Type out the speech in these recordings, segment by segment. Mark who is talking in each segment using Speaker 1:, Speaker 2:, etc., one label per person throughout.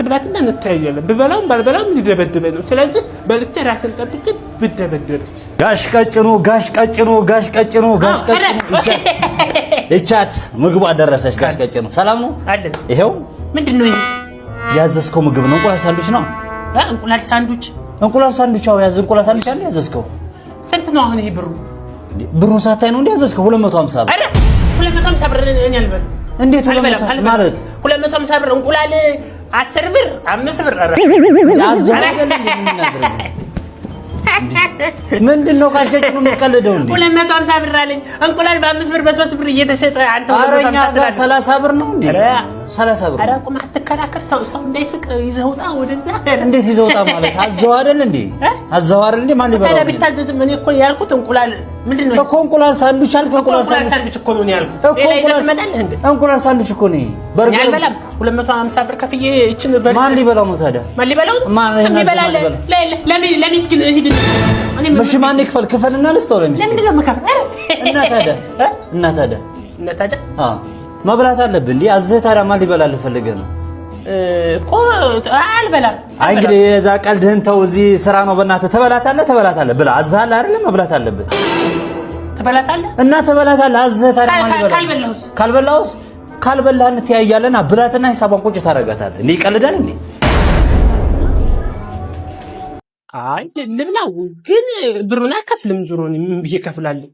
Speaker 1: አትብላትና እንተያያለን። ብበላም ባልበላም ሊደበድበኝ ነው። ስለዚህ በልቼ ራስን ጠብቄ ብደበደብስ?
Speaker 2: ጋሽ ቀጭኑ፣ ጋሽ ቀጭኑ፣ ጋሽ ቀጭኑ፣ ጋሽ ቀጭኑ፣ ይቻት ምግቧ ደረሰች። ጋሽ ቀጭኑ ሰላም ነው?
Speaker 1: አለን።
Speaker 2: ይሄው።
Speaker 1: ምንድን ነው ይሄ?
Speaker 2: ያዘዝከው ምግብ ነው። እንቁላል ሳንዱች ነው።
Speaker 1: እንቁላል ሳንዱች?
Speaker 2: እንቁላል ሳንዱች። አዎ፣ ያዘ እንቁላል ሳንዱች አለ ያዘዝከው።
Speaker 1: ስንት ነው አሁን ይሄ ብሩ?
Speaker 2: ብሩን ሳታይ ነው እንዴ ያዘዝከው? 250 ብር።
Speaker 1: ኧረ 250 ብር እኔ አልበላም።
Speaker 2: እንዴት 200 ማለት?
Speaker 1: 250 ብር እንቁላል 10 ብር፣ 5 ብር። ኧረ
Speaker 2: ያዘው አይደል እንዴ የምናደርገው? ምንድን ነው ጋሽ ቀጭኑ የምትቀልደው እንዴ?
Speaker 1: 250 ብር አለኝ። እንቁላል በ5 ብር፣ በ3 ብር እየተሸጠ አንተ
Speaker 2: ኧረ እኛ
Speaker 1: 250
Speaker 2: ጋር
Speaker 1: ትላለህ።
Speaker 2: 30 ብር ነው እንዴ?
Speaker 1: ኧረ
Speaker 2: 30 ብር።
Speaker 1: ኧረ ቁም፣ አትከራከር። ሰው እንዳይስቅ ይዘህ ውጣ ወደዛ።
Speaker 2: እንዴት ይዘው ውጣ ማለት? አዘው አይደል እንዴ? አዘው አይደል እንዴ? ማን ሊበላው
Speaker 1: ታዲያ
Speaker 2: ነው?
Speaker 1: ቢታዘዝም እኔ እኮ ያልኩት እንቁላል ምንድን ነው?
Speaker 2: እኮ እንቁላል ሳንዱች አልክ። እንቁላል
Speaker 1: እንቁላል
Speaker 2: ሳንዱች
Speaker 1: ሳንዱች እኮ ነው እኔ ያልኩት።
Speaker 2: እኮ
Speaker 1: ሌላ ይዘህ
Speaker 2: እንቁላል
Speaker 1: ትመጣለህ እንዴ?
Speaker 2: እንቁላል ሳንዱች እኮ ነው።
Speaker 1: እኔ
Speaker 2: በርገር
Speaker 1: አልበላም። 250 ብር ከፍዬ ይችን በልቼ
Speaker 2: ማን ሊበላው ነው ታዲያ?
Speaker 1: ማን ሊበላው?
Speaker 2: ማን ይሄን
Speaker 1: የሚበላ
Speaker 2: ማን ሊበላው?
Speaker 1: ለሚስኪን ሂድ። እኔ
Speaker 2: እሺ ማን ይክፈል? ክፈልና ልስጠው ለሚስኪን።
Speaker 1: ለምንድን ነው የምከፍለው?
Speaker 2: እና ታዲያ እና ታዲያ
Speaker 1: እና ታዲያ
Speaker 2: አዎ መብላት አለብህ እንዴ? አዘህ ታዲያ ማን ሊበላልህ ፈልገህ ነው?
Speaker 1: እኮ አልበላም።
Speaker 2: አይ እንግዲህ የዛ ቀልድህን ተው። እዚህ ስራ ነው። በእናትህ ትበላታለህ፣ ትበላታለህ። ብላ፣ አዘሃል አይደለ? መብላት አለብህ።
Speaker 1: ትበላታለህ?
Speaker 2: እና ትበላታለህ። አዘህ ታዲያ ማን ሊበላልህ?
Speaker 1: ካልበላሁስ?
Speaker 2: ካልበላሁስ? ካልበላህ እንተያያለና ብላትና ሂሳቧን ቁጭ ታደርጋታለህ። እንዴ ይቀልዳል እንዴ?
Speaker 1: አይ ልብላው፣ ግን ብሩን አልከፍልም። ዞሮ እኔ ምን ብዬ እከፍላለሁ?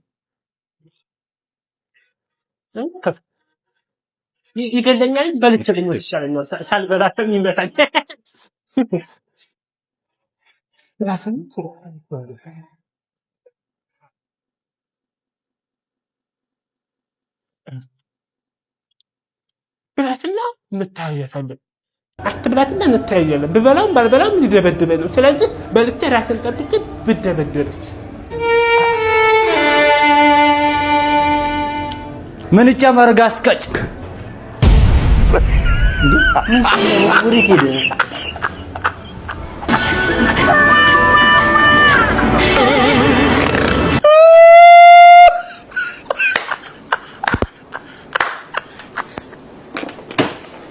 Speaker 1: ከፍ ይገለኛል። በልቼ ብሞት ይሻለኛል። ሳልበላ የሚመታኝ። ራስን ብላትና እንተያያታለን። አትብላትና እንተያያለን። ብበላም ባልበላም ሊደበድበኝ ነው። ስለዚህ በልቼ ራስን ጠብቄ ብደበደብስ?
Speaker 2: ምን ይጨመር ጋሽ ቀጭ? ወዴት ሄደ?